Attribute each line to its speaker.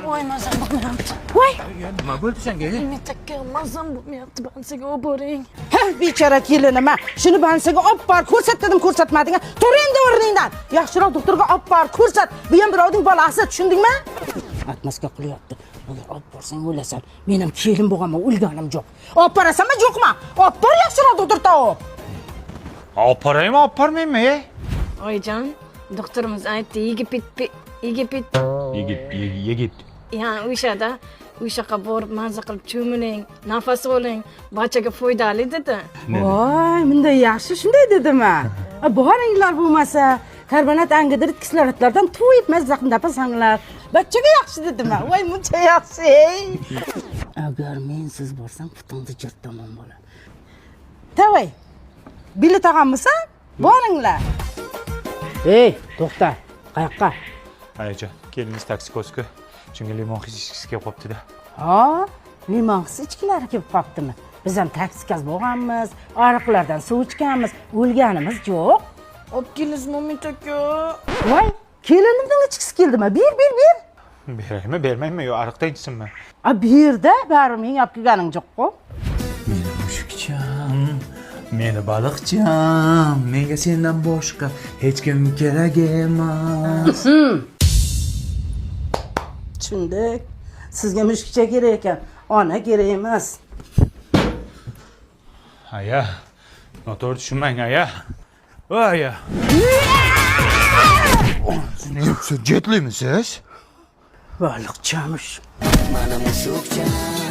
Speaker 1: Voy, mazam bo'lmayapti.
Speaker 2: Voy.
Speaker 3: Nima bo'ldi senga?
Speaker 1: Umid aka, mazam bo'lmayapti, больница ga olib boring.
Speaker 2: Ha, bechora kelinim, a. Shuni больница ga olib bor, ko'rsat dedim, ko'rsatmading. Tur endi o'rningdan. Yaxshiroq doktorga olib bor, ko'rsat. Bu ham birovning bolasi, tushundingmi? Отмазка qilyapti. Agar olib borsang o'lasan. Men ham kelin bo'lganman, o'lganim yo'q. Olib borasanmi, yo'qmi? Olib bor, yaxshiroq doktor topib.
Speaker 3: Olib boraymi, olib bormaymi, e?
Speaker 1: Oyijon, doktorimiz aytdi, Yigit, Yigit.
Speaker 3: Yigit, yigit.
Speaker 1: Ya o'shada, o'sha yoqqa borib maza qilib cho'miling, nafas oling, barchaga foydali dedi.
Speaker 2: Voy, bunday yaxshi, shunday dedimi? A, boringlar bo'lmasa, karbonat angidrid kislorodlardan to'yib mazza qilib nafas olinglar. Bachchaga yaxshi dedimi? Voy, muncha yaxshi, ey. Agar men siz borsam, putingni jirtaman, bola. Давай. Bilet olganmisan? Boringlar. Ey, to'xta. Qayoqqa?
Speaker 3: Ayajon, keliningiz toksikoz-ku. Shunga limon his ichgisi kelib qolibdi-da.
Speaker 2: Ha, limon his ichkilari kelib qolibdimi? Biz ham toksikoz bo'lganmiz, ariqlardan suv ichganmiz, o'lganimiz yo'q.
Speaker 1: Olib kelasizmi, Umid aka?
Speaker 2: Voy, kelinimning ichgisi keldimi? Ber, ber, ber.
Speaker 3: Beraymi, bermaymi yo ariqda ichsinmi?
Speaker 2: A, berda, baribir menga olib kelganing yo'q-ku.
Speaker 3: Meni mushukcham, meni baliqcham, menga sendan boshqa hech kim kerak emas.
Speaker 2: Tushundik. Sizga mushukcha kerak ekan, ona kerak emas.
Speaker 3: Aya, noto'g'ri tushunmang, aya. Voy, aya. Siz jetlimisiz?
Speaker 2: Baliqchamish.
Speaker 4: Mana mushukcham.